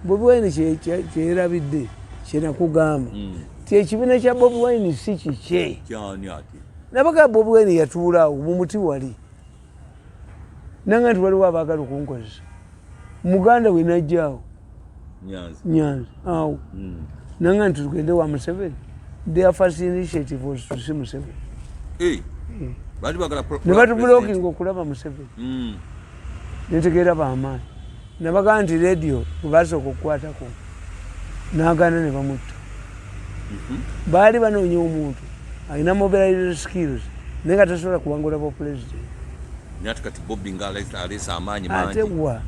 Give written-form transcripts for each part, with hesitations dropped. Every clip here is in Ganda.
Bobi Wine kyeyerabidde kyenakugamba ti ekibiina kya Bobi Wine si kikye. Kyani ate? Nabaga Bobi Wine yatuulaawo mu muti wali nanga nti waliwo abaagala okunkozesa muganda we najjaawo. Nyanzi. Nyanzi awo. Nanga nti tugende wa Museveni. Their first initiative was to see Museveni. Eh, baali bagala Ne batublockinga okulaba Museveni. Netegeera bamaanyi nabagaa nti radio bwebasooka okukwatako nagaana ne bamutta. Baali banoonya omuntu alina mobilization skills naye nga tasobola kuwangula bwa pulezidenti. Naye ate kati Bobi nga aleese amaanyi Ate mangi. Wa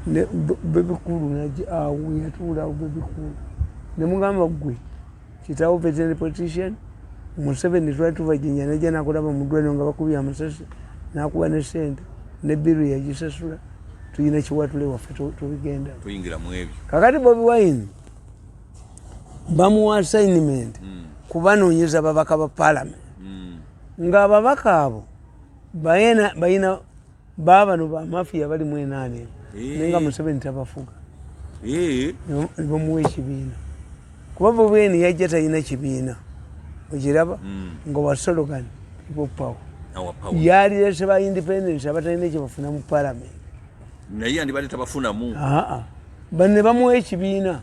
ne Bebe Cool najja awo yatuula awo. Bebe Cool nemugamba, gwe kitawo veteran politician Museveni, twali tuva Jinja, najja nakulaba mu ddwaliro nga bakubye amasasi, nakuwa ne sente ne biru yagisasula. Tuyina kiwatule waffe tubigenda. Toyingira mu ebyo. Kakati Bobi Wine bamuwa assignment kubanoonyeza babaka ba parliament. Ng'ababaka abo bayina baabano bamafiya bali mu enaane naye nga Museveni tabafuga. Ne bamuwa ekibiina kuba Bobi Wine yajja talina kibiina, okiraba? Nga wa slogan "People Power". Our power. Yalirese ba independence abatalina kyebafuna mu parliament. Naye yandibadde tabafunamu. Aa, bane bamuwa ekibiina,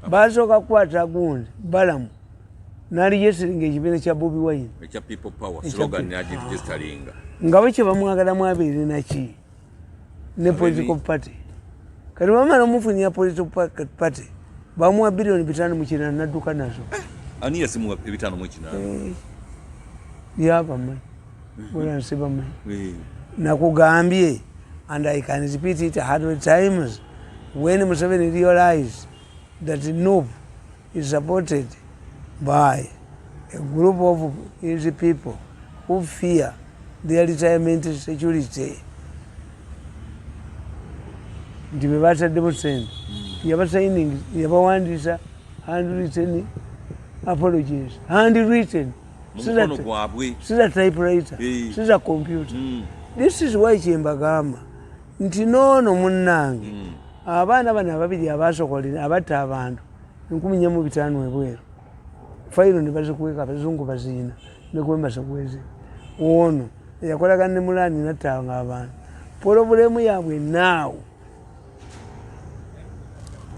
basooka kukwata gundi Balamu naregisteringa ekibiina kya Bobi Wine. Ekya People Power. Ekya Slogan nagiregisteringa. Nga bo kyebamwagalamu abeere naki ne political party. Kati bamala omufunira political party, bamuwa biliyoni 58 nadduka nazo. Ani yasimuwa 58? Yabamanyi bulansi bamanyi. Nakugambye, and I can repeat it 100 times, when Museveni realized that NUP is supported by a group of his people who fear their retirement security, nti be bataddemu sente, yabasigning, yabawandiisa handwritten apologies, handwritten. Mu mukono gwabwe. Siza typewriter, siza computer. This is why kyembagamba nti noono munnange, abaana bano ababiri abasokolera abatta abantu 45 ebweru, fayiro ne bazikweka, abazungu baziina nekwembasa kwezi. Ono yakolagana ne mulani nattanga abantu. Problem yaabwe naawo,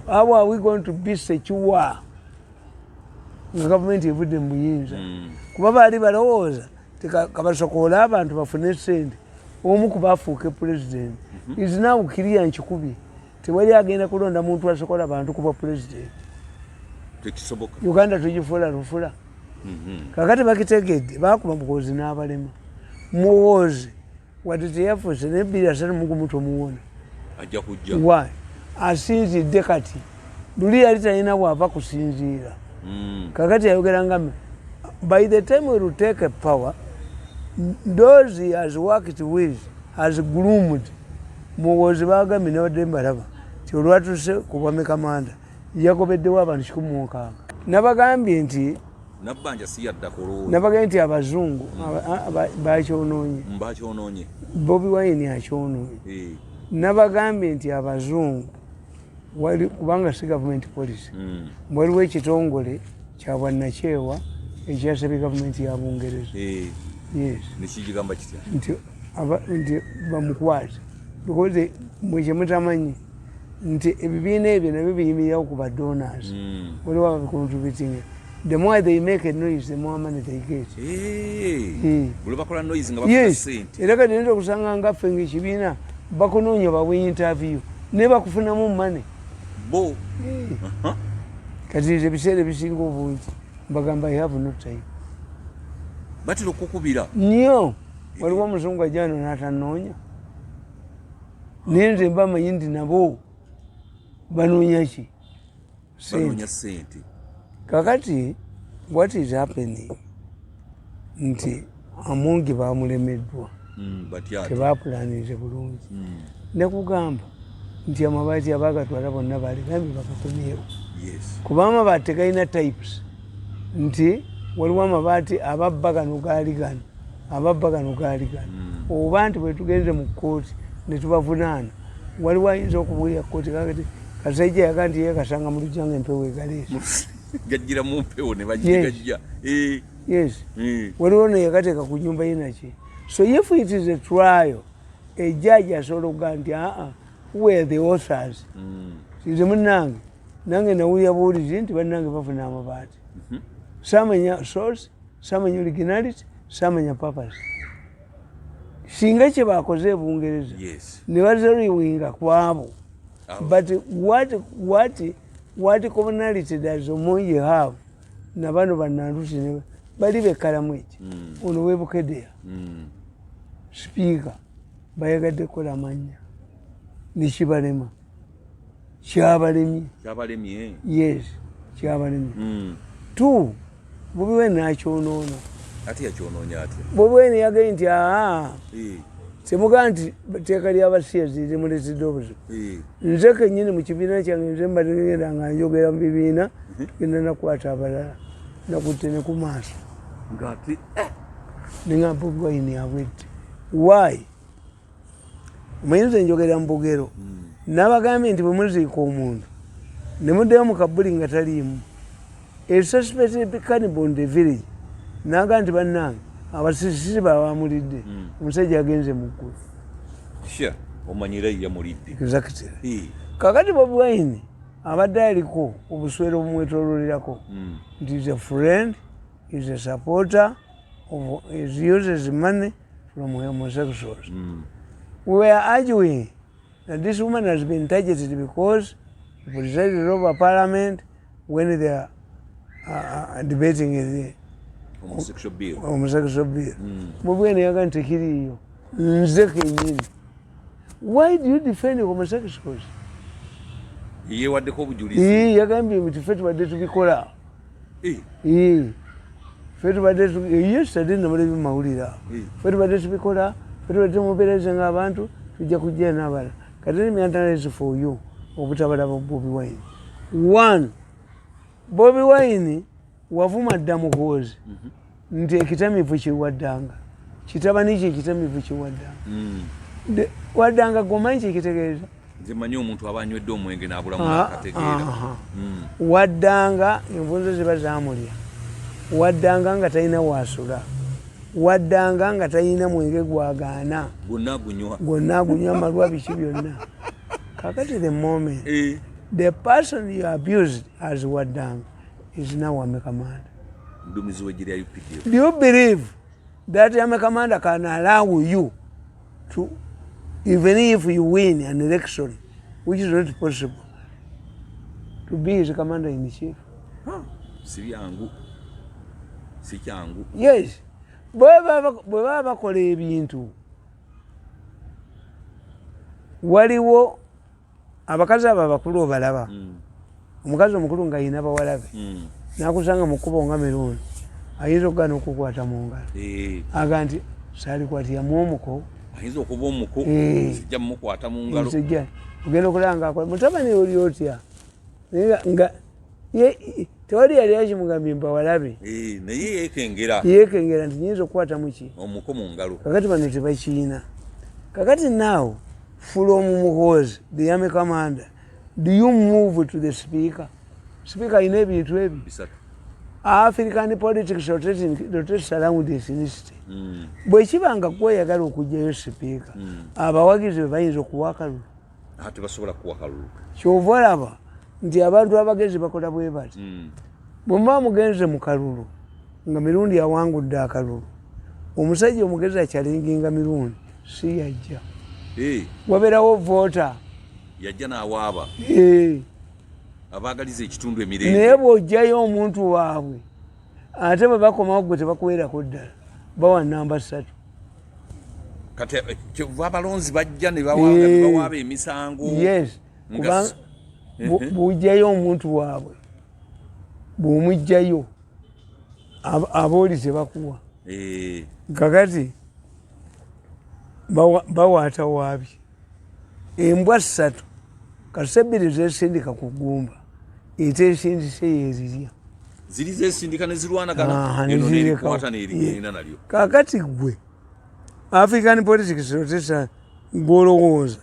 how are we going to be secure nga gavumenti evudde mu buyinza? Kuba baali balowooza kabasokoole abantu bafune sente, omu kuba afuuke president. Is now clear, nkikubye, tewali agenda kulonda muntu asokola bantu kuba president. Tekisoboka. Uganda tugifuula lufula. Kakati bakitegedde, bakuba Muhoozi n'abalema. Muhoozi wadde teyafuuse naye 2031 tomuwona. Ajja kujja. Why asinzidde kati? Luli yali talina bwava kusinziira. Kakati yayogera nga by the time we will take power, those he has worked with has groomed. Muhoozi bagambye, nabadde mbalaba ti olwatuse ku bwami kamanda yagobeddewo abantu 160. Nabagambye nti Nabbanja si yaddako olowooza. Nabagambye nti abazungu bakyonoonye. Bakyonoonye. Bobi Wine akyonoonye. Nabagambye nti abazungu wali kubanga si gavumenti policy. Waliwo ekitongole kya bwannakyewa ekyasabye gavumenti ya Bungereza. Yes. Nekigamba kitya? Nti bamukwate because mwe kyemutamanyi nti ebibiina ebyo nabyo biyimirirawo ku badonors. Waliwo ababicontributing. The more they make a noise, the more money they get. Buli bakola noise nga bafuna sente. Era kati oyinza okusanga ngaffe ngaekibiina bakunoonya bawe interview naye bakufunamu money. Bo. Kati nze ebiseera ebisinga obungi mbagamba, "I have no time." Batera okukubira. Nnyo. Waliwo omuzungu ajjano n'atanoonya, naye nze mba manyi nti nabo banoonya ki? Banoonya Sente. Sente. Kakati what is happening nti Amongi bamulemeddwa. Batya ate? Tebapulanize bulungi. Nekugamba nti amabaati abagatwala bonna baligambye bagakomyewo. Kuba amabaati tegalina types, nti waliwo amabaati ababba gano gaali gano, ababba gano gaali gano. Oba nti bwe tugenze mu kooti ne tubavunaana, waliwo ayinza okubuulira kooti kakati Kasajja yaga nti yekasanga mu lujja nga empewo egaleese. Gajjira mu mpewo ne bajja. Yes. Waliwo neyagateeka ku nyumba ye naki. So if it is a trial, a judge asobola okugamba nti aa, who were the authors? Nze munnange, nange nawulira buwulizi nti bannange bafuna amabaati. Saamanya source, saamanya originality, saamanya purpose. Singa kye bakoze e Bungereza ne bazeroinga ku abo. But what commonality does Omongi have na bano bannanduti ne bali bekkalamu eki? Ono w'e Bukedea, sipiika, bayagadde kukola mannya nekibalema, kyabalemye. Kyabalemye. Yes, kyabalemye. Two, Bobi Wine nakyonoona. Ate yakyonoonya atya? Bobi Wine yagambye nti aa, temugaa nti tteeka ly'abasiyazi limuleetedde obuzibu. Nze kennyini mu kibiina kyange, nze mbadde nga njogera mu bibiina, tugenda nakwata abalala, nakutte ne ku maaso. Ng'ate Neŋamba Bobi Wine awedde. Why? Omanyi nze njogera mu bugero. Nabagambye nti bwe muziika omuntu ne muddayo mu kabuli nga taliimu, a suspected cannibal in the village naga nti bannange, abasisi babamulidde, omusajja agenze mu ggulu. Sha omanyira yamulidde. Exactly. Kakati Bobi Wine abadde aliko obuswero obumwetololerako nti is a friend, is a supporter of, is uses money from homosexuals. We were arguing that this woman has been targeted because he presided over parliament when they are debating the homosexual bill. Homosexual bill. Bobi Wine yaga nti tekiriiyo, nze kennyini. Why do you defend homosexuals? Yeewaddeko obujulizi. Yagambye nti ffe tubadde tubikola. Ffe tubadde yesterday namulabye mu mawulire ago. Ffe tubadde tubikola, ffe tubadde tumubeereze ng'abantu tujja kujja n'abalala. Kati let me analyze for you obutabalaba Bobi Wine. One, Bobi Wine wavuma dda Muhoozi nti ekitamiivu kiwaddanga, kitabani kye ekitamiivu kiwaddanga. Waddanga gomanyi kyekitegeeza? Nze manyi omuntu aba anywedde omwenge n'abulamu Ah, n'akategeera. Aha. Waddanga envunzo ziba zamulya, waddanga nga talina wasula, waddanga nga talina mwenge gwagaana. Gwonna agunywa. Gwonna agunywa, amalwa, biki byonna. Kakati the moment the person you abused as waddanga is now army commander. Muduumizi w'eggye lya UPDF. Do you believe that army commander can allow you to, even if you win an election, which is not possible, to be his commander in chief? Si byangu, si kyangu. Yes, bwe baba bakola ebintu, waliwo abakazi abo abakulu obalaba. Omukazi omukulu nga yina bawala be, nakusanga mu kkubo nga Mirundi, ayinza okugaana okukwata mu ngalo. Aga nti saalikwatiramu omuko. Ayinza okuba omuko. Sijja mumukwata mu ngalo. Nsijja ogenda okulaba nga akola mutabani oli otya. Naye nga tewali yali akimugambye mbawalabe. Naye yeekengera. Yeekengera nti nyinza okukwata muki? Omuko mu ngalo. Kakati bano tebakiina. Kakati now from Muhoozi, the army commander, do you move to the speaker? Speaker ayina ebintu ebyo bisatu. African politics rotates around ethnicity. Bwe kiba nga gweyagala okugyayo sipiika, abawagizi be bayinza okuwa akalulu? Tebasobola kuwa kalulu. Kyova olaba nti abantu abagezi bakola bwe bati. Bwe muba mugenze mu kalulu nga Mirundi awangudde akalulu, omusajja omugezi achallenginga Mirundi si yajja. Wabeerawo voter. Yajja n'awaaba abaagaliza ekitundu Naye emirembe. bw'ojjayo omuntu waabwe, ate bwe bakomawo gwe tebakuweerako ddala, bawa namba 3. Kati kyova abalonzi bajja ne bawaaba emisango. Yes. Nga Kubanga bw'ojjayo omuntu waabwe, bw'omugjayo abooli tebakuwa. Kakati bawaata waabi embwa ssatu, kasita ebbiri zesindika ku ggumba, etesindise yeerirya. Ziri zesindika ne zirwanagana. Aha, eno ne zirekawo. nerikwata nerigenda nalyo. Kakati gwe African politics rotation, gwolowooza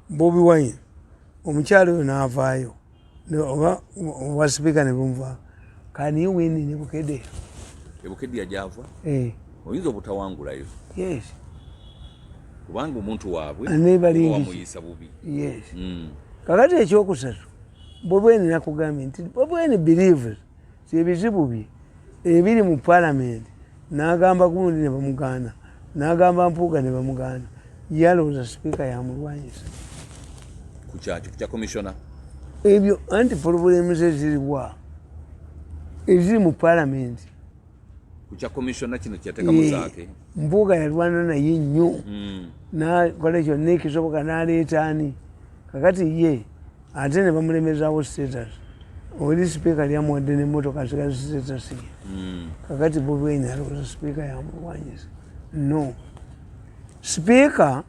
Bobi Wine Omukyalo oyo n'avaayo oba owa sipiika ne bumuvaako. Can you win in Bukedea? Ebukedya gyava. Eh. Oyinza obutawangulayo. Yes. Kubanga omuntu waabwe Ne balingi. wamuyisa bubi. Yes. Kakati Kakati ekyokusatu, Bobi Wine nakugambye nti Bobi Wine believes nti ebizibu bye ebiri mu parliament, n'agamba gundi ne bamugaana, n'agamba Mpuuga ne bamugaana, yalowooza sipiika yamulwanyisa. Ku kyaki? Ku kya commissioner? Ebyo anti problems eziriwa eziri mu parliament. Ku kya commissioner kino kyateekamu Zaake. Mpuuga yalwana naye nnyo, nakola kyonna ekisoboka n'aleeta ani. Kakati ye ate ne bamulemezaawo status. Oli sipiika lyamuwadde n'emmotoka, asigaza status ye. Kakati Bobi Wine alowooza sipiika yamulwanyisa. No, sipiika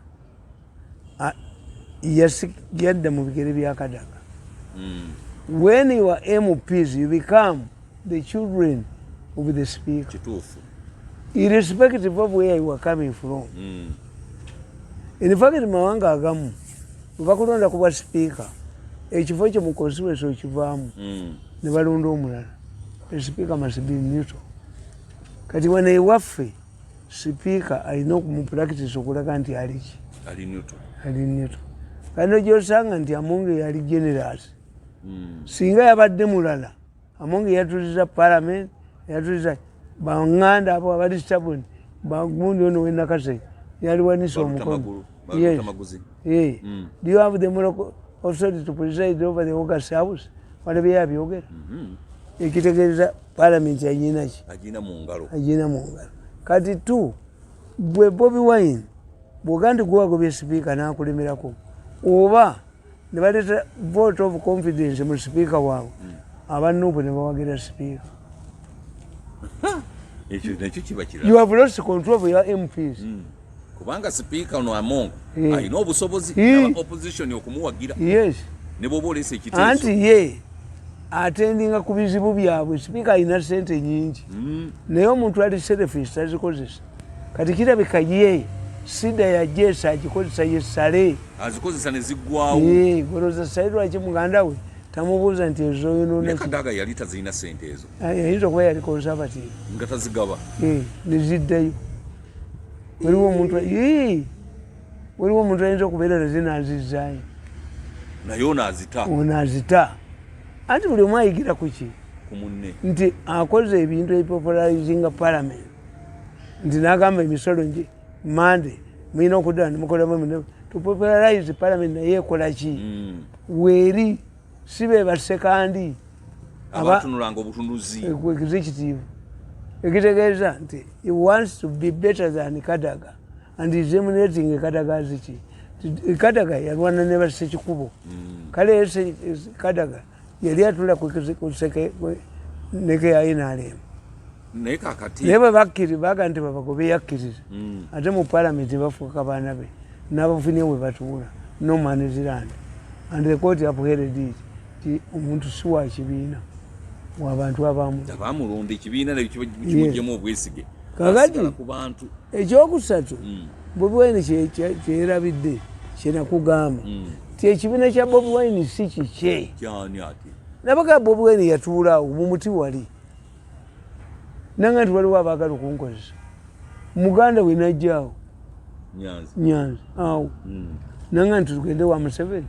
yadda mu bigere bya Kadaga. When you are MPs, you become the children of the speaker, Kituufu. irrespective of where you are coming from. In fact, mawanga agamu bwe bakulonda kuba sipiika, ekifo kyo mu constituency okivaamu, ne balonda omulala. The speaker must be neutral. Kati wano ewaffe sipiika alina okumupractice okulaga nti aliki. Ali neutral. Ali neutral. Kati gyosanga nti Amonge yali generous. Singa yabadde mulala, Amonge yatuliza parliament, yatuliza baŋŋanda abo abali stubborn, bagundi ono wenakase yaliwanisa omukono. Balutamaguzi. Yes. Balutamaguzi. Eh. Do you have the moral authority to preside over the August House? Walabye yabyogera. Ekitegeeza parliament yagina ki? Agina mu ngalo. Agina mu ngalo. Kati tu gwe Bobi Wine bw'oga nti gwewagobye sipiika n'akulemerako, oba ne baleeta vote of confidence mu sipiika waabwe, abanuupu ne bawagira sipiika. Ekyo nakyo kiba kirala. You have lost control of your MPs. Kubanga sipiika ono Among alina obusobozi aba opposition okumuwagira ne bw'oba oleese ekiteeso. Anti ye atendinga ku bizibu byabwe. Sipiika alina sente nyingi, naye omuntu ali selfish tazikozesa. Kati kirabika ye sida yajeesa agikozesa yesale. Azikozesa ne ziggwawo. Goloza sale. Lwaki muganda we tamubuuza nti Ne ezoyonoona? Kadaga yali tazirina sente ezo. Ayinza okuba yali conservative. Nga tazigaba. Neziddayo. Waliwo omuntu ayinza okubeera naze nazizaayo. Naye ono azita. Ono azita. Anti buli omu ayigira ku ki? Ku munne. Nti akoze ebintu ebipopularizinga parliament, nti nagamba emisolo nti mande mulina okuddala nemukolamu to popularize parliament. Naye ekola ki? Weeri si be basekandi. Abatunulanga obutunuzi. Executive, ekitegeeza nti he wants to be better than Kadaga and is emulating Kadaga. Ziki Kadaga yalwana ne basekikubo. Kale Kadaga yali atula neke ya NRM. Naye kakati Naye bwe bakkiri baga nti babagobe, yakkiriza. Ate mu palamenti bafuuka baana be n'abafunye we batuula, no man's land, and the court upheld it ti omuntu si wa kibiina, wabantu abamu. Abamulonda ekibiina kimugjemu obwesige. Kakati Asigala ku bantu. Ekyokusatu, Bobi Wine kyerabidde kyenakugamba ti ekibiina kya Bobi Wine si kikye. Kyani ate? Nabaga Bobi Wine yatuula awo mu muti wali nanga nti waliwo abaagala okunkozesa. Muganda we najjaawo. Nyanzi. Nyanzi awo nanga nti tugende wa Museveni.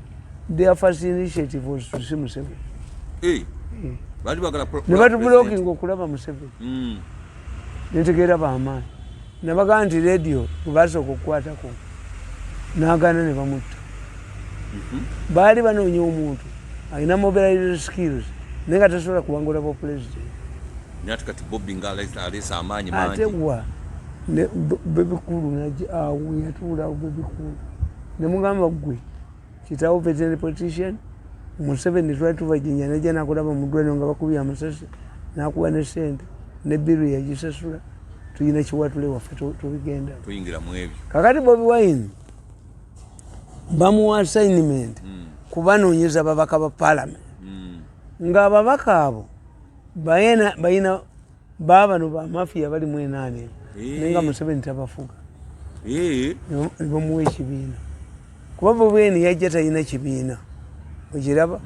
Their first initiative was to see Museveni. Eh, baali bagala Ne batublockinga okulaba Museveni. Netegeera bamaanyi. Nabagaa nti rediyo bwebasooka okukwatako nagaana ne bamutta. Baali banoonya omuntu alina mobilization skills naye nga tasobola kuwangula bwa pulezidenti. Naye ate kati Bobi nga aleese amaanyi Ate mangi. Wa Bebe Cool awo yatuula awo Bebe Cool nemugamba, gwe kitawo veteran politician Museveni, twali tuva Jinja najja nakulaba mu ddwaliro nga bakubye amasasi, nakuwa ne sente ne biru yagisasula. Tulina kiwatule waffe tubigenda. Tuyingira mu ebyo. Kakati Bobi Wine bamuwa assignment kubanoonyeza babaka ba parliament, ng'ababaka abo bayina baabano bamafiya bali mu NRM, naye nga Museveni tabafuga. Ne bamuwa ekibiina kuba Bobi Wine yajja talina kibiina. Okiraba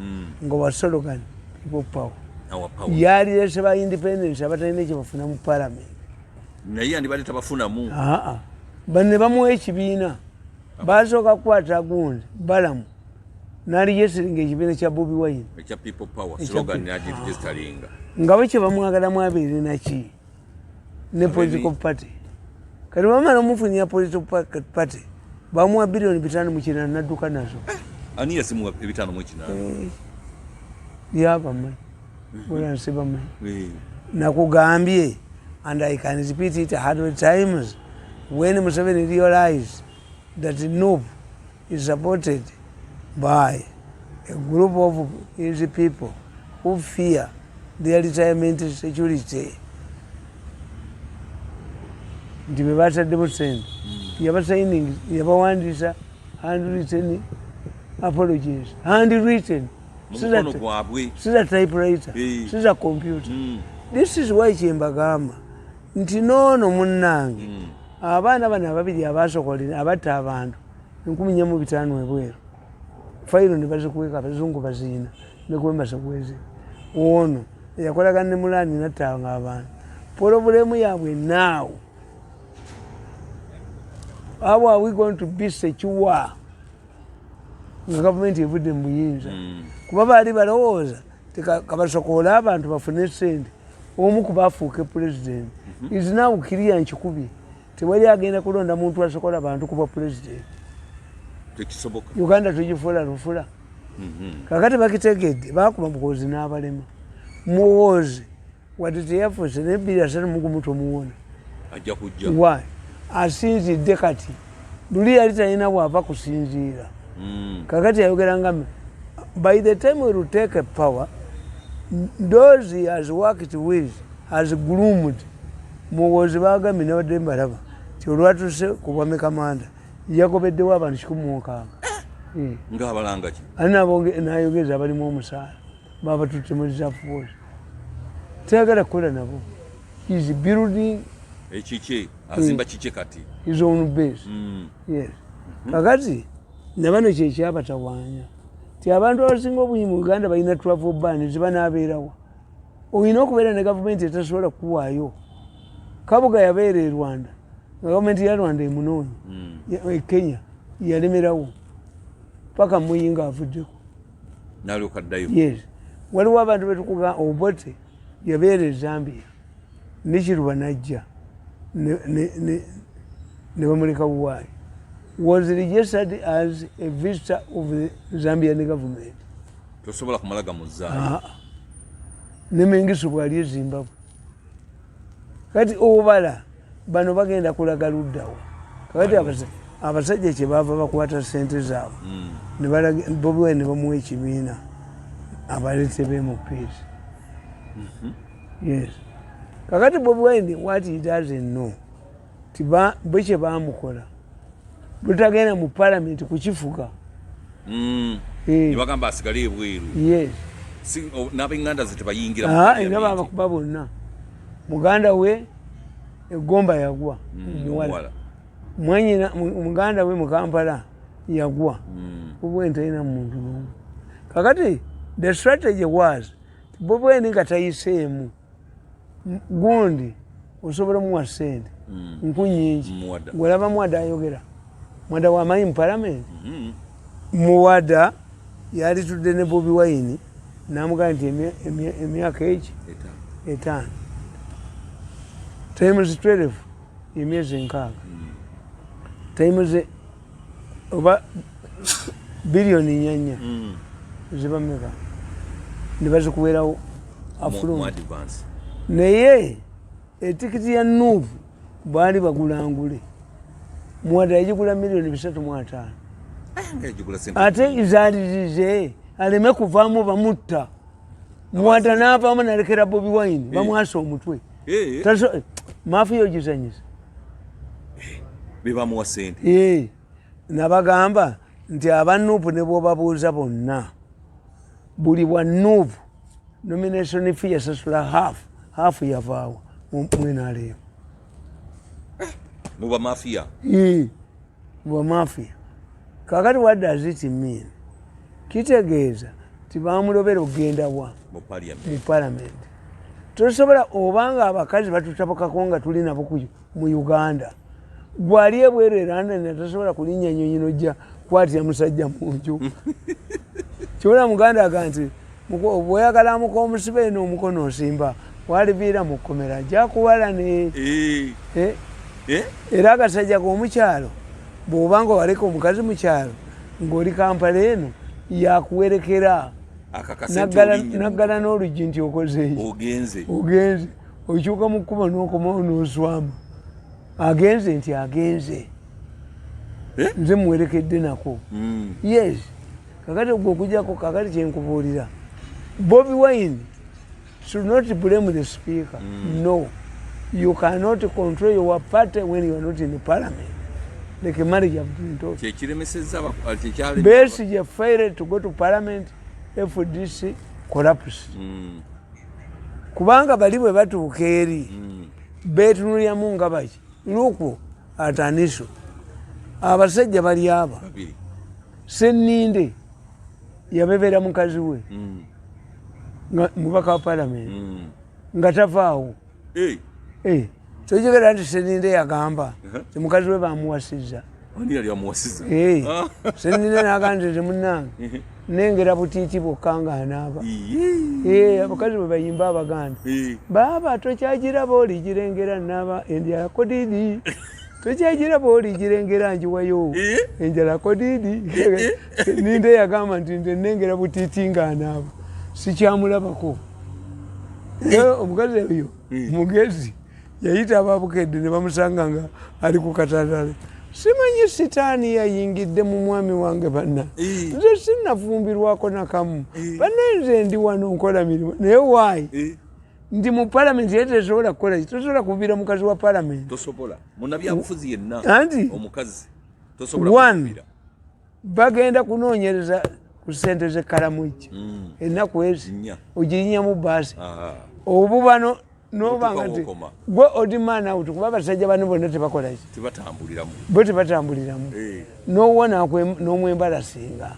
nga wa slogan "People power." Our power. Yalirese ba independence abatalina kyebafuna mu parliament. Naye yandibadde tabafunamu. Aa, banne bamuwa ekibiina, basooka kukwata gundi Balamu naregisteringa ekibiina kya Bobi Wine. Ekya People Power. Ekya Slogan nagiregisteringa. Nga bo kyebamwagalamu abeere naki ne political party. Kati bamala omufunira political party, bamuwa biliyoni 58 nadduka nazo. Ani yazimuwa 58? Yabamanyi bulansi, bamanyi. Nakugambye, and I can repeat it 100 times, when Museveni realized that NUP is supported by a group of his people who fear their retirement security, nti be bataddemu sente, yabasayining, yabawandiisa handwritten apologies, handwritten. Mu mukono gwabwe. Siza typewriter, siza computer. This is why kyembagamba nti noono munnange, abaana bano ababiri abasokolera abatta abantu 45 ebweru, fayiro ne bazikweka, abazungu baziina nekwembasa kwezi. Ono yakolagana ne mulani nattanga abantu. Problem yaabwe now, how are we going to be secure nga gavumenti evudde mu buyinza? Kuba baali balowooza kabasokoola abantu bafune sente, omu kuba afuuke president. Is now clear, nkikubye, tewali agenda kulonda muntu asokola bantu kuba president. Tekisoboka. Uganda tugifuula lufula. Kakati bakitegedde, bakuba Muhoozi n'abalema. Muhoozi wadde teyafuuse naye 2031 tomuwona. Ajja kujja. Why? Asinzidde kati, luli yali talina bwava kusinziira. Kakati yayogera nga, by the time we will take power, those he has worked with has groomed. Muhoozi bagambye, nabadde mbalaba ti olwatuse ku bwami kamanda yagobeddewo abantu 160. Eh. Ngaabalanga ki? Ali nayogeza abalimu omusaala babatutte mu reserve force, tayagala kukola nabo. Is building. Ekiki azimba kiki kati? His own base. Yes. Kakati nabano kyekyabatawaanya ti abantu abasinga obungi mu Uganda balina travel ban, zibanaabeerawa? Olina okubeera ne gavumenti etasobola kukuwaayo. Kabuga yabeera e Rwanda nga gavumenti ya Rwanda emunoonya. E Kenya yalemerawo paka Muyinga avuddeko. Nalyoka addayo. Yes, waliwo abantu betukuga. Obote yabeera e Zambia nekiruba najja ne bamuleka buwaayi, was registered as a visitor of the Zambian government. Tosobola kumala gamuzaayo. Ah. Ne Mengistu bwali e Zimbabwe. Kati obala bano bagenda kulaga luddawa? Kakati abasajja kyebaava bakwata sente zaabwe, Bobi Wine ne bamuwa ekibiina abalete be mu peace. Yes, kakati Bobi Wine, what he doesn't know, ti bwe kye bamukola butagenda mu parliament kukifuga. Eh. Ne bagamba asigale ebweru. Yes. N'ab'eŋŋanda ze tebayingira mu Ah, parliament. era babakuba bonna. Muganda we egomba yagwa, omuwala. Omuwala. Mwanyina muganda we mu Kampala yagwa. Bobi Wine talina muntu n'omu. Kakati the strategy was, Bobi Wine nga tayiseemu gundi, osobola omuwa sente nku nyingi. Muwada. Gwelaba Mwada ayogera, Mwada wamanyi mu parliament. Muwada yalitudde ne Bobi Wine namugamba nti emyaka egi 5. 5 times 12, emyezi 60, times oba biliyoni 4, ziba meka? Ne bazikuwerawo Mu afulumi. advance. Naye etikiti ya NUP baali bagulangule, Muwada yagigula miliyoni 350. Nga yagigula sente. Ate zaali zize aleme kuvaamu bamutta. Muwada n'avaamu nalekera Bobi Wine, bamwasa omutwe. Mafia ogizanyisa. Be bamuwa sente. Eh, nabagamba nti aba NUP ne bwobabuuza bonna, buli bwa NUP nomination fee yasasula half, half yavaawo mwenaleyo. Mu bamafiya. Bwamafia. Kakati what does it mean? Kitegeeza tibamulobera okugenda wa mu parliament. Tosobola obanga abakazi batutabukako nga tuli nabo mu Uganda. Gwali ebweru e London tasobola kulinnya nnyonyi n'ojja kwatira musajja mu nju. Kyobola Muganda aga nti bw'oyagala amuka omusibe eno omukono osimba waliviira mu kkomera ajja kuwalane. Era akasajja k'omukyalo bw'obanga owaleka omukazi mu kyalo ng'oli Kampala eno yakuwerekera naggala n'oluggi nti okoze ogenze okyuka mu kkubo n'okomawo n'oswama agenze nti agenze nze muwerekedde nako. Yes, kakati ogwo okujjako kakati kyenkubuulira Bobi Wine should not blame the speaker. No, you cannot control your party when you are not in the parliament. Like a marriage have been taught. Besigye failed to go to parliament, FDC collapsed. Kubanga bali bwe batuuka eri beetunuliramu nga baki luku ataniso abasajja bali aba Sseninde yabebera mukazi we mubaka wa parliament nga tavaawo. Tojogera nti Sseninde yagamba ti mukazi we bamuwasizza. Sseninde n'agamba nti munnange nengera butiiti bwokka nga anaaba. Abakazi bwe bayimba Abaganda baaba tokyagiraba oligirengera naaba enjala kodidi tokyagiraba oligirengera njiwayo enjala kodidi. Sseninde yagamba nti nze nengera butiiti nga anaaba sikyamulabako. Omukazi oyo mugezi yayita ababukedde ne bamusanga nga ali ku katandala. Simanyi sitaani yayingidde mu mwami wange banna. Nze sinnafumbirwako nakamu. Banna nze ndi wano nkola mirimu. Naye waayi ndi mu palamenti yete tesobola kukola ki? Tosobola kuviira mukazi wa palamenti. Tosobola. Munnabyabufuzi yenna omukazi tosobola kuviira. Bagenda kunoonyereza ku ssente z'e Karamoja. Ennaku ezi ogirinyamu bbaasi. Obubano nobanga nti gwe odi man out kuba abasajja bano bonna tebakola ki? Tebatambuliramu. Bo tebatambuliramu. N'owona n'omwembalasinga.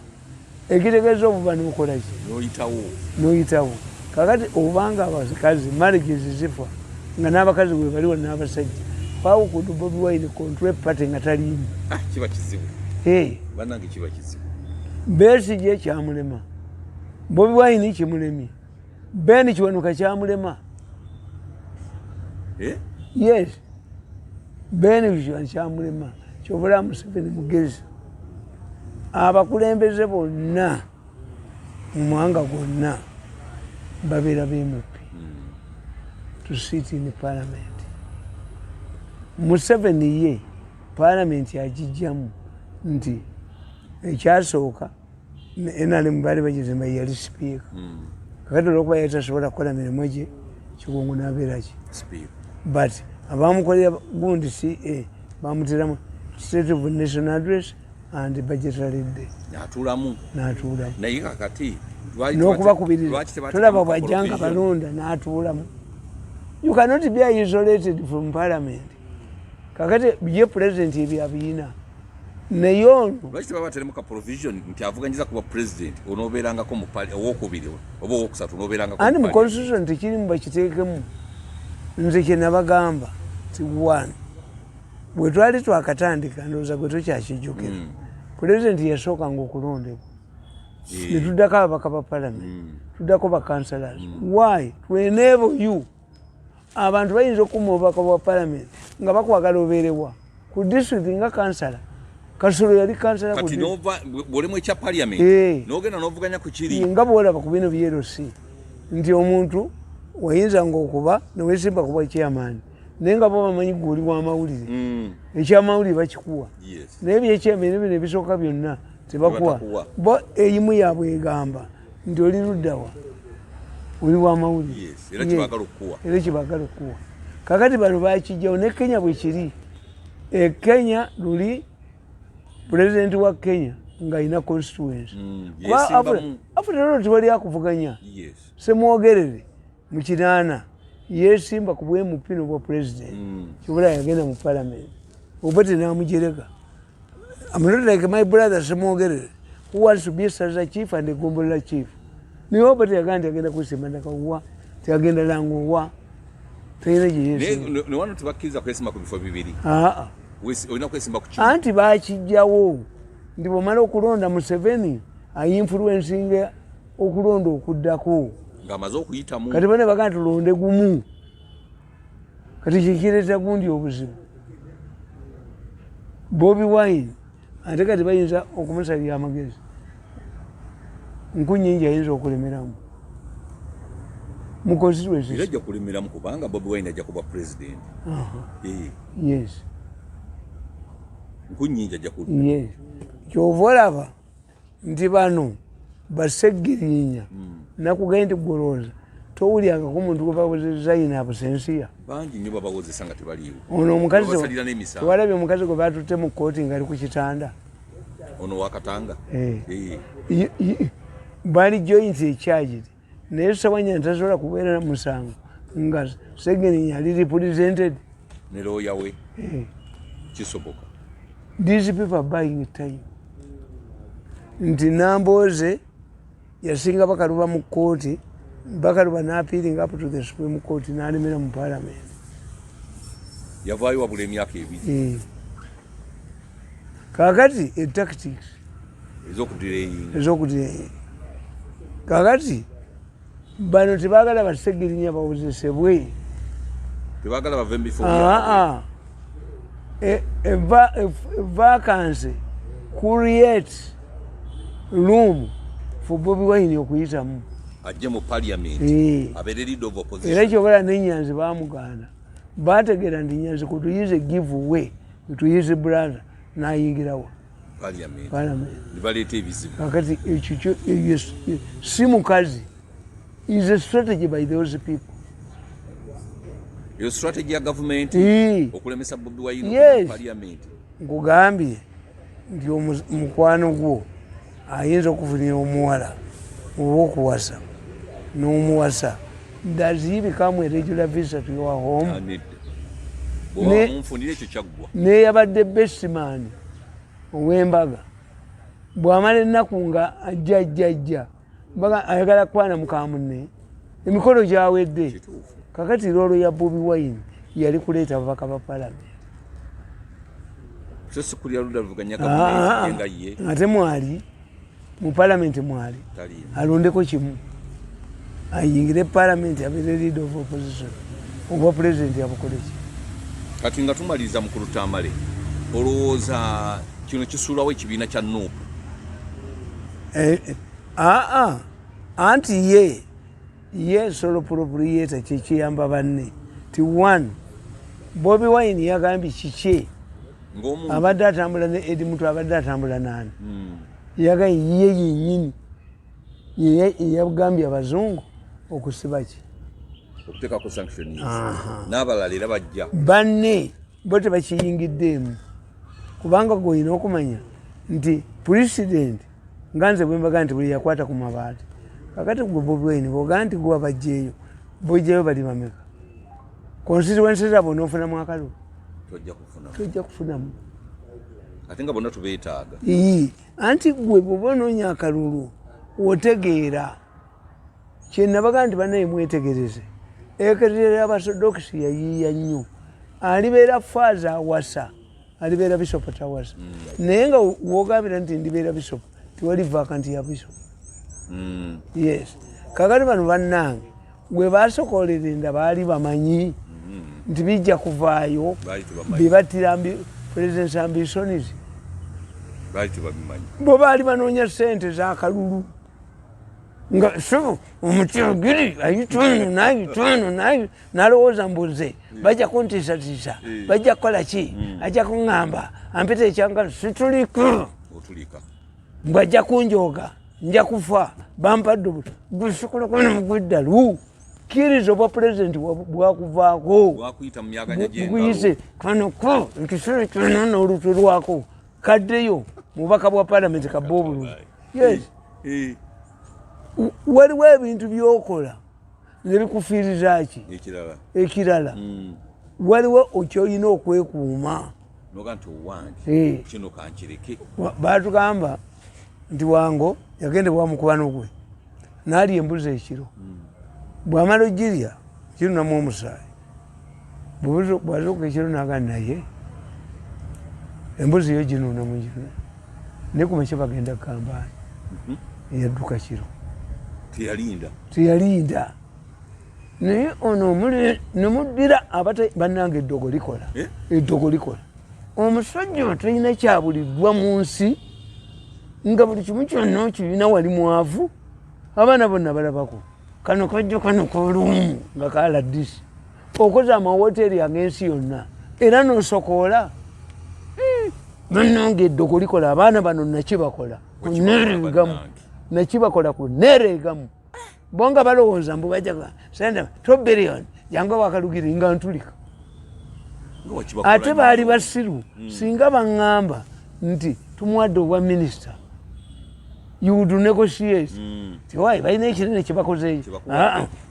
Ekitegeeza obubano okola ki? N'oyitawo. N'oyitawo. Kakati obanga abakazi marriages zifa nga n'abakazi bwe baliwo n'abasajja. How could Bobi Wine control party nga taliimu? Kiba kizibu. Bannange kiba kizibu. Besigye kyamulema. Bobi Wine kimulemye. Ben Kiwanuka kyamulema. Yes. Ben Kiwanuka kyamulema. Kyobula Museveni mugezi. Abakulembeze bonna mu mawanga gonna babeera b'MP to sit in parliament. Museveni ye parliament agijjamu nti ekyasooka NRM baali bagizimba yali sipiika. Kakati olwokuba yali tasobola kukola mirimu gye Kigongo n'abeera ki? But abamukolera gundi CA bamuteramu State of National Address and Budgetary Day. N'atuulamu. N'atuulamu. Naye kakati n'okubakubiriza tolaba bw'ajjanga balonda n'atuulamu. You cannot be isolated from parliament. Kakati ye president ebyo abiyina. Naye ono lwaki tebaba bateremu ka provision nti avuganyiza kuba president onoobeerangako mu owokubiri oba owokusatu onoobeerangako Anti mu constitution tekirimu bakiteekemu. Nze kye nabagamba ti one bwe twali twakatandika ndowooza gwe tokyakijjukira. Pulezidenti yasookanga okulondebwa. Ne tuddako ababaka ba parliament, tuddako ba councillors. Why? To enable you. Abantu bayinza okukuma obubaka bwa parliament nga bakwagala obeerewa ku district nga kansala. Kasolo yali kansala ku kati nova bw'olimu ekya parliament n'ogenda n'ovuganya ku kiri nga bw'olaba ku bino by'LC nti omuntu wayinzanga okuba ne weesimba kuba chairman naye nga bo bamanyi gwe oli w'amawulire. Ekyamawulire bakikuwa. Naye ebyekyamawulire bino ebisooka byonna tebakuwa. Bo eyimu yaabwe egamba nti oli luddawa oli w'amawulire. Era kyebaagala okukuwa. Era kyebaagala okukuwa. Kakati bano bakijjawo ne Kenya bwe kiri. E Kenya luli pulezidenti wa Kenya ng'alina constituency. After all tewali akuvuganya. Semwogerere mu kinaana yeesimba ku bwa MP n'obwa pulezidenti. Kibula yagenda mu parliament. Obote n'amujerega. I'm not like my brother Semwogerere who who wants to be ssaza chief and gombolola chief. Naye oba teyagamba nti agenda kwesimba Nakawuwa, teyagenda Lango, teyina gyeyesimba. Ne wano tebakkiriza kwesimba ku bifo bibiri. Aa. Olina kwesimba ku kimu. Anti bakijjawo nti bwomala okulonda, Museveni ainfluencinga okulonda okuddako. Ng'amaze okuyitamu. Kati bane bagamba tulonde gumu, kati kyekireeta gundi obuzibu. Bobi Wine ate kati bayinza okumusalira amagezi, nkunyingi ayinza okulemeramu mu Era constituencies. Ajja kulemeramu kubanga Bobi Wine ajja kuba president. Yes. Nkunyingi ajja ku Yes, kyova olaba nti bano baseggirinya. Nakugambye nti golooza towulyangako omuntu gwe bawozezza in absentia. Bangi nnyo babawozesa nga tebaliiwo. Ono omukazi Babasalira n'emisango. tewalabye omukazi gwe batutte mu kooti nga ali ku kitanda? Ono wakatanga. Eh. Bali joint charged, naye Sewanyana tasobola kubeera musango nga Segirinya ali represented. Ne looya we. Eh. Kisoboka. These people are buying time. Nti Namboze yasinga Bakaluba mu kooti, Bakaluba n'appealing up to the Supreme Court, n'alemera mu Parliament. Yavaayo wabula emyaka 2. Eh. Kakati etactics Ez'okudireyinga. Ez'okudireyinga. Kakati bano tebagala basegirinya bawozesebwe. Tebagala bave mu bifo byabwe. Aa, vacancy create room for Bobi Wine okuyitamu. Ajje mu Parliament. Eh. Abeere leader of Era opposition. kyobala nenyanzi bamugaana, bategeera nti Nyanzi could easily give way to his brother nayingirawo Parliament. Parliament. Ne baleeta ebizibu. Kakati ekyo eyo si mukazi, is a strategy by those people. Eyo strategy ya gavumenti Eh. okulemesa Bobi Wine Yes. mu Parliament. Nkugambye nti mukwano gwo ayinza okufunira omuwala oba okuwasa n'omuwasa, does he become a regular visitor to your home? Ah, nedda. Bw'oba munfunira ekyo kyaggwa. Neyabadde bestman ow'embaga bw'amala ennaku nga ajja ajja ajja mbaga ayagala kwana mukamunne, emikolo gyawedde. Kituufu. Kakati role ya Bobi Wine yali kuleeta ababaka ba Palamenti. So si kulya ludda luvuganya Ah, gavumenti ye nga ye. Ate mwali mu Palamenti, mwali Taliimu. alondeko kimu, ayingire Palamenti abeere leader of opposition, obwa pulezidenti abukoleki? Kati nga tumaliriza, mukulu Tamale, olowooza kino kisuulawo ekibiina kya NUP? Aa, anti ye sole proprietor, kyekiyamba banne ti one Bobi Wine yagambye kiki? Ng'omuntu. Abadde atambula ne Edi Mutu, abadde atambula naani? Yagambye ye yenyini yagambye abazungu okusiba ki? Okuteekako sanctions n'abalala era bajja. Banne bo tebakiyingiddeemu kubanga gwolina okumanya nti pulezidenti nga nze bwembaga nti buli yakwata ku mabaati. Kakati gwe Bobi Wine bwogaa nti gwe wabajjeeyo, bojjayo bali bameka? Constituency zaabwe onoofunamu akalulu? Tojja kufuna. Tojja kufunamu. Ate nga bonna tubeetaaga. Ii, anti gwe bwoba onoonya akalulu otegeera kyenabaga nti bannaye mwetegereze, ekereziya y'abasodokisi yayiiya nnyo. Alibeera faaza awasa, alibeera bisopo tawasa, naye nga wogambira nti ndibeera bisopo, tewali vacant ya bisopo. Yes, kakati bano bannange gwe basokolera enda baali bamanyi nti bijja kuvaayo. Baali tebamanyi. Bebattira president's ambitions. Baali tebabimanyi. Bo baali banoonya sente z'akalulu nga so omukyogiri ayitono nayitono nayi nalowooza mbuze bajja kuntiisatiisa, bajja kukola ki, ajja kuŋŋamba ampita ekyanga situliko. Otulika. Mbw ajja kunjooga, nja kufa, bampadde obuto gusikulakona mugweddalu. Kkiriza obwa pulezidenti bwakuvaako. Bwakuyita mu myaganya gy'engalo. Bukuyise kanoko ekisolo kyona n'olutwe lwako kaddeyo mubaka bwa Palamenti kabba obululu. Yes. Waliwo ebintu byokola nebikufiiriza ki? Ekirala. Ekirala, waliwo okyoyina okwekuuma. Noga nti owange kino kankireke. Batugamba Nti Wango yagenda wa mukwano gwe n'alya embuzi ekiro. Bw'amala ogirya kirunamu omusaayi, bw'azuuka ekiro n'agamba, naye embuzi yo ginuunamu gino, naye kumakya bagenda kugambaani. Yadduka kiro. Teyalinda. Teyalinda. Naye ono nemuddira bannange, eddogo likola. Eh? Eddogo likola. Omusajja talina kyabuliddwa mu nsi, nga buli kimu kyonna okirina, wali mwavu, abaana bonna balabako kano kajja kano kolumu nga kala disi, okoze amawoteeri ag'ensi yonna era nosokoola. Bannange, eddogo likola. Abaana bano nakibakola kuneeregamu, nakibakola kuneeregamu. Bo nga balowooza mbu bajaga sente 2 billion, jangu wakalugiri nga ntulika. Ate baali basiru. Singa baŋŋamba nti tumuwadde obwa minisita, you would negotiate. Tiwai balina ekinene kyebakozeeyo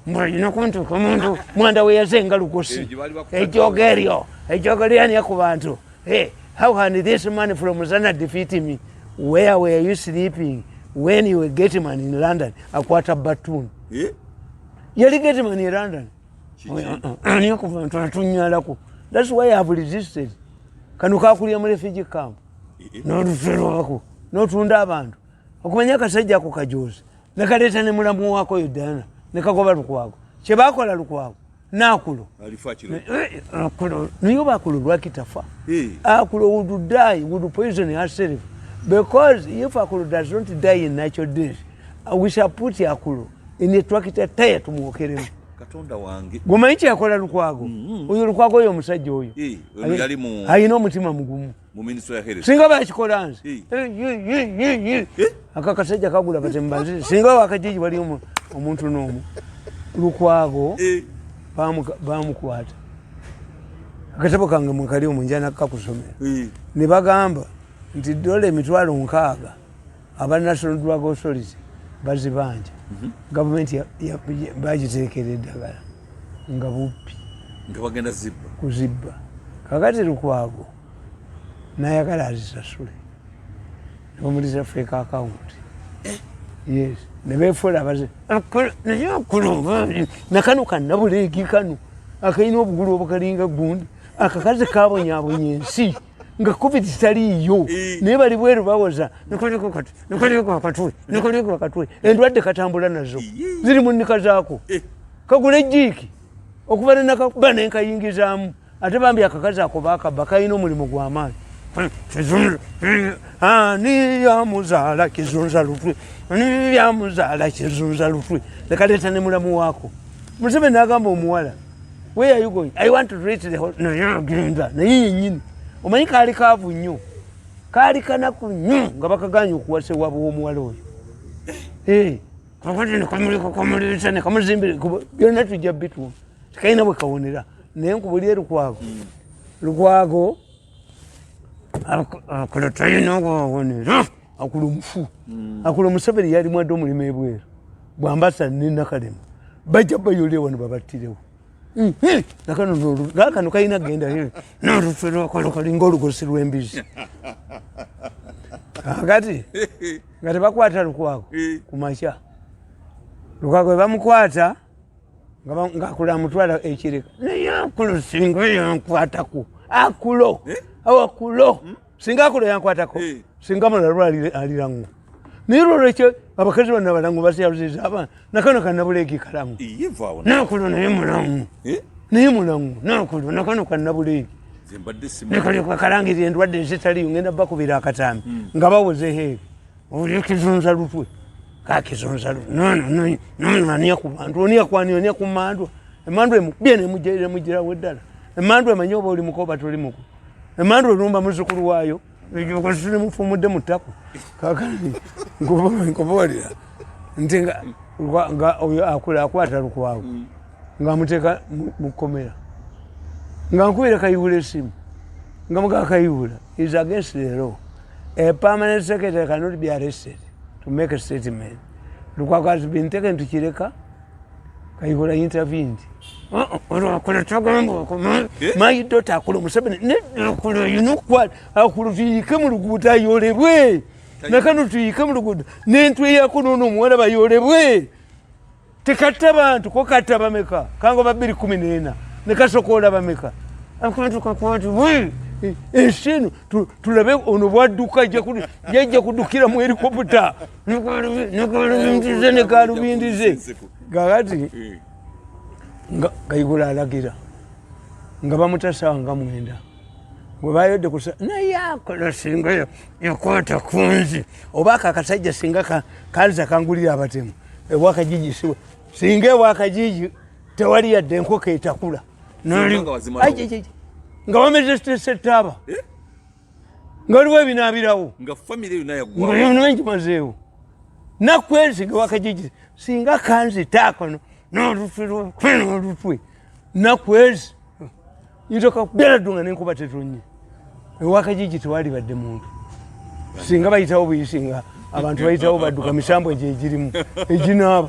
mbulina kuntuka omuntu mwanda we yazenga lugosi, ejoga eryo, ejoga lyania ku bantu. How can this man from Zana defeat me? Where were you sleeping when you were gateman in London? Akwata batun. Yali gateman in London. Ani ku bantu atunyalako. That's why I have resisted. Kano kakulya mu refugee camp. N'oluferwako n'otunda abantu. Okumanya akasajja ako kajozi. Nakaleeta ne mulamu wako yo Diana. Ne kagoba Lukwago. Kye baakola Lukwago. Naakulo. Akulo. Naye oba Akulo lwaki tafa? Akulo would die, would poison herself. Because if Akulo does not die in natural death, we shall put Akulo in a tractor tire tumwokeremu. Katonda wange. Gumanyi kyeyakola Lukwago? Oyo Lukwago, oyo omusajja oyo alina omutima mugumu. Singa bakikola nze aka kasajja kagula batembanzi, singa wakajiji wali omuntu n'omu. Lukwago bamukwata, akatabo kange mwekali omunjana kakusomera, ne bagamba nti dola 60,000 aba National Drug Authority bazibanja. Gavumenti bagiterekera eddagala nga bubbi. Nga bagenda zibba. Kuzibba. Kakati Lukwago nayagala azisasule, nebamuliza fake account. Yes, nebefuula abazi. Naye akulumba nakano kannabuleegi kano akalina obugulu obukalinga gundi, akakazi kabonyabonya ensi nga COVID taliiyo. Naye bali bweru bawoza nikoliko akatwe, endwadde katambula nazo ziri mu nnika zaako. Kagula ejiiki okuva nenakakuba nenkayingizaamu. Ate bambi akakazi ako bakabba, kalina omulimu gw'amaanyi. Ani yamuzaala kizunza lutwe? Ani yamuzaala kizunza lutwe? Nekaleeta ne mulamu waako. Museveni nagamba omuwala, "Where are you going?" "I want to reach the naye agenda naye yennyini. Omanyi kaali kaavu nnyo, kaali kanaku nnyo, nga bakaganya okuwasa ewaabwe w'omuwala oyo. Kakati nekamuleka kamuleeta nekamuzimbira byonna, tujja bituwa, tekalina bwe kawonera. Naye nkubuli Lukwago, Lukwago akola talina gwawonera. Akula omufu, akula. Museveni yali mwadde omulimu ebweru bwambasa nenakalema, bajja bayole wano babattirewo. Nakano kalina genda nolufere kalinga olugosi lw'embizi. Kakati nga tebakwata Lukwago kumakya, Lukwago bwe bamukwata ngaakula amutwala ekireka. Naye Akulo singa yankwatako, Akulo Akulo, singa Akulo yankwatako, singa mulalu alirangu. Naye lwolwekyo abakazi bano abalangu basyaluziza abaana, nakano kannabuleegi kalangu. Nakulo naye mulangu, naye mulangu nakulo, nakano kannabuleegi kalangirira endwadde ezitaliyo. Ngenda bakubira akatambi nga bawoze heeri oli ekizunza lutwe, kakizunza lutwe aniya ku bantu, oniya kwani, oniya ku mandwa. Emandwa emukubye nemugirawo eddala. Emandwa emanyi oba oli muko oba toli muko. Emandwa erumba muzukulu waayo nemufumudde mu ttako. Kakati nkubuulira nti nga oyo akula akwata Lukwago ngaamuteeka mu kkomera, nga nkubira Kayihura esimu, nga mugaa Kayihura is against the law, a permanent secretary cannot be arrested to make a statement. Lukwago has been taken to Kireka. Kayihura intervened. Olwakola tagamba my daughter Akulo Museveni, Akulo, you know what, Akulo tuyike mu luguudo ayolebwe. Nakano tuyike mu luguudo nentweyako noono omuwala bayolebwe. Tekatta bantu ko katta bameka kango ba 2014 ne kasokoola bameka. Akantu kakwati bwe ensi eno tulabe ono bwadduka yajja kuddukira mu helikopta ne kalubindize. Kakati nga Kayigula alagira nga bamutasa nga 9 bwe bayodde kusa naye akola singa yakwata kunzi oba akasajja singa kanza kangulira abatemu ewakajiji siwe singa ewakajiji tewali yadde enkoko etakula nga bameze setaaba nga waliwo ebinaabirawo nga famire yonna yaggwawo ngimazeewo nakwezi nga ewakajiji singa kanzi taakono n'olutwe n'olutwe nakwezi ntoka byaladunga n'enkuba tetonye ewakajiji tewali badde muntu singa bayitawo buyisi nga abantu bayitawo badduka misambo egyo egirimu eginaaba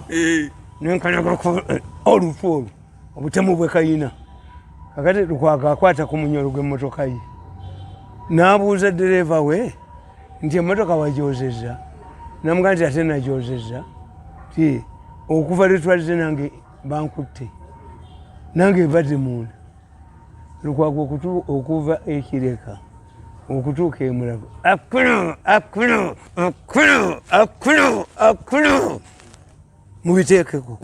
nenkalagako olutwe olwo obutemu bwe kayina. Kakati Lukwago akwata ku munyolo gw'emmotoka ye n'abuuza ddereeva we nti emmotoka wagyozezza, namugamba nti ate nagyozezza ti okuva lwe twazze nange bankutte nange ebadde munda. Lukwago okuva ekireka okutuuka emulago akuno akuno akuno akuno akuno mubiteekeko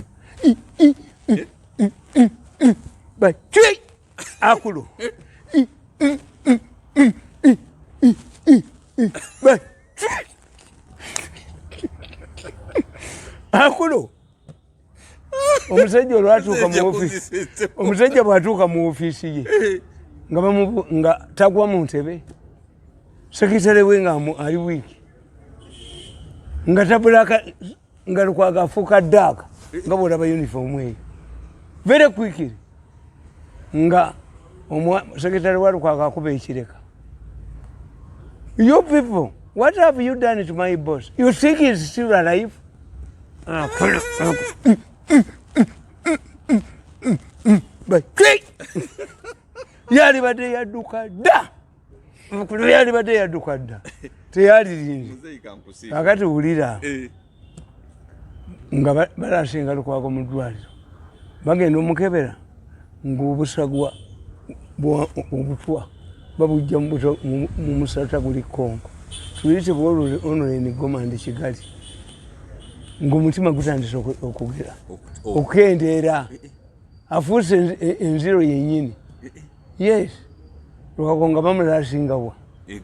bacwi akulo bacwi akulo. Omusajja olwatuuka mu ofiisi, omusajja bw'atuuka mu ofiisi ye nga tagwa mu ntebe, sekitale we nga ali wiiki nga tabulaka nga Lukwago afuuka ddaaka nga bw'olaba uniform eyo very quickly nga sekitale wa Lukwago akuba ekireka. You people, what have you done to my boss? You think he's still alive? Yalibadde yadduka dda, yalibadde yadduka dda, teyalirinze. Kakati wulira nga balasinga Lukwago mu ddwaliro bagenda omukebera ng'obusagwa obutwa babujja mu musata guli Kongo tuyitibwa ono Goma ndi Kigali ng'omutima gutandise okugera okukendeera afuuse enziro yennyini. Yes, Lukwago nga bamulasingawa e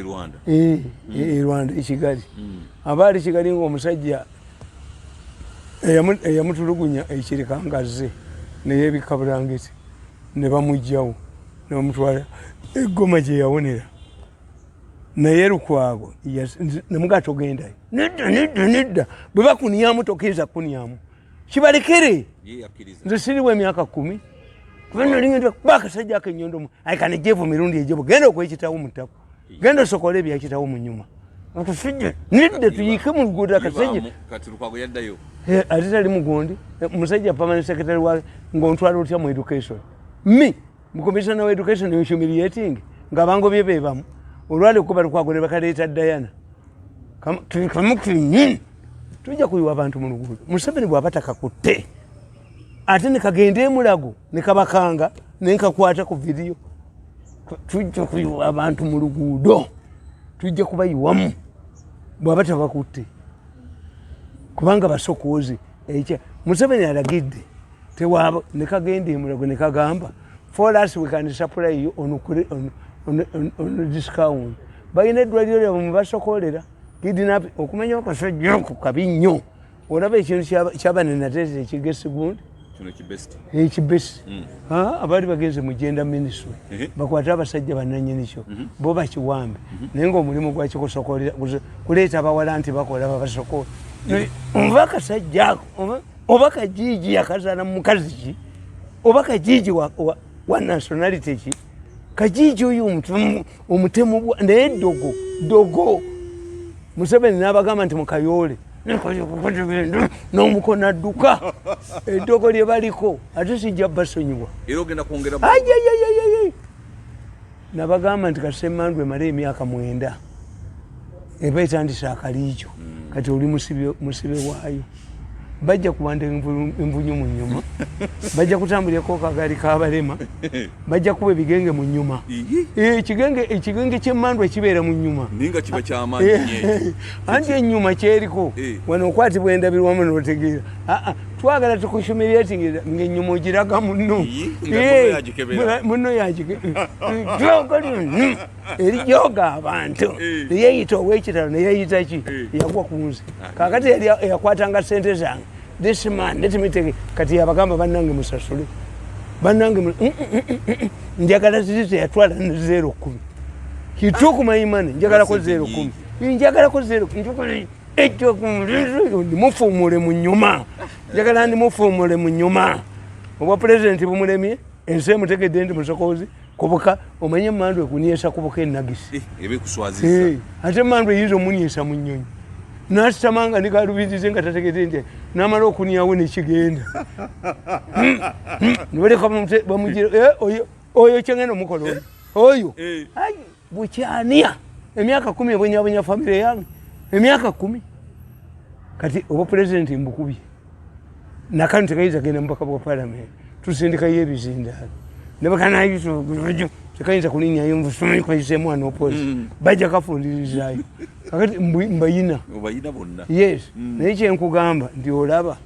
Rwanda, e Rwanda e Kigali. Aba ali Kigali ng'omusajja eyamutulugunya ekireka ngazze neyeebikka bulangiti ne bamuggyawo ne bamutwala e Goma gye yawonera. Naye Lukwago nemugaa togendayo, nedda nedda nedda, bwe bakunyamu tokkiriza kukunyamu kibalekere. Nze siriwo emyaka 10 kuba nali kuba akasajja ak'ennyondo akanejjeevu mirundi egyo genda okwekitawo mu ttaka genda osokole ebyakitawo mu nyuma akasajja nedda tuyiike mu luguudo akasajja. Kati Lukwago yaddayo ate tali mugundi musajja permanent secretary wa ng'ontwala otya mu education me mu commissioner wa education humiliating nga bangobye be bamu olwali okuba Lukwago ne bakaleeta Diana kamukinyini tujja kuyiwa abantu mu luguudo. Museveni bw'aba takakutte ate ne kagenda emulago ne kabakanga ne nkakwata ku vidiyo, tujja kuyiwa abantu mu luguudo, tujja kubayiwamu bw'aba tabakutte kubanga basokoozi. Ekya Museveni alagidde tewaaba ne kagenda emulago ne kagamba for us we can supply you on discount. Balina eddwaliro lyabwe mwe basokoolera kidnap okumanya akasajja ako kabi nnyo. Olaba ekintu kyabanenateete ekigesi gundi ekibesi abaali bagenze mu gender ministry bakwate abasajja bannannyini kyo bo bakiwambe, naye ng'omulimu gwakikusokolera kuleeta abawala nti bakola babasokola. Oba akasajja ako oba kajiiji yakazaala mu mukazi ki oba kajiiji wa nationality ki kajiiji oyo omutemu naye ddogo ddogo. Museveni n'abagamba nti mukayoole n'omukono adduka eddogo lye baliko ate sijja basonyiwa. Nabagamba nti kasemmandu emale emyaka 9 Eba etandise akaliijo. Kati oli musibe waayo, bajja kuwanda envunyu mu nyuma, bajja kutambulirako kagaali kabalema, bajja kuba ebigenge mu nyuma. Ekigenge kyemmandwa ekibeera mu nyuma. Ninga kiba kyamaanyi nnyo ekyo. Anti enyuma kyeriko. Wano okwatibwa endabirwamu notegeera. Aa, twagala tukuhumiliating ngaenyuma ogiraga munno. Nga munno yagikebera. Munno erijoga abantu. Neyeyita owekitalo, neyeyita ki? Yagwa ku nze. Kakati yali yakwatanga sente zange. This man, let me take, kati yabagamba, "Bannange musasule, bannange njagala ziri teyatwala ne 0.10. He took my money. Njagalako Sente 0.10, njagalako zero, ekyo ndimufuumule mu nyuma, njagala ndimufuumule mu nyuma." Obwa pulezidenti bumulemye, ensi emutegedde nti musokozi kubuka. Omanye emandu ekuniesa kubuka enagisi. Eba ekuswazizza. Ate emandu eyinza omuniesa mu nnyonyi nasitamanga nikalubirize nga tategedde nti namala okunyawo nekigenda nibaleka bamugira. Oyo kyengenda omukola oyo oyo. Ai, bukyania emyaka 10 ebonyabonya famire yange emyaka 10. Kati oba pulezidenti mbukubye nakano tekayinza genda mubaka bwa palamenti, tusindikayo ebizindaalo nebakanayiso tekayinza kulinyayo nvusumanyi anopozi. Bajja kafundirizayo kakati mbayina. Obayina bonna. Yes, naye kyenkugamba nti olaba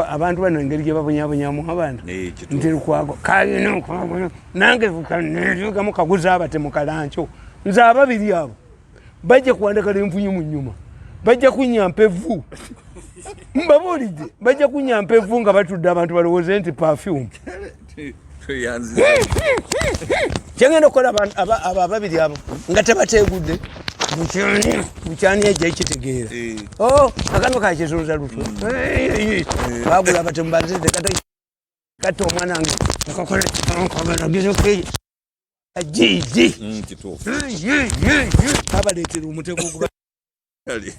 abantu bano engeri gye babonyabonyamu abantu. Kituufu. Nti Lukwago kalina nange negamu kaguza abate mu kalanco. Nze ababiri abo bajja kuwandakala envunyu mu nyuma, bajja kunyampa evvu, mbabuulidde, bajja kunyampa evvu nga batudde abantu balowooze nti perfume. Tweyanziza. Kyengenda okukola abo ababiri abo nga tebategudde bukyani ejja ekitegeera. Oh, akano kakizunza lutwe bagula abatemu bazidde kata omwana wange gigi. Kituufu. Kabaleetera omutego. Kale.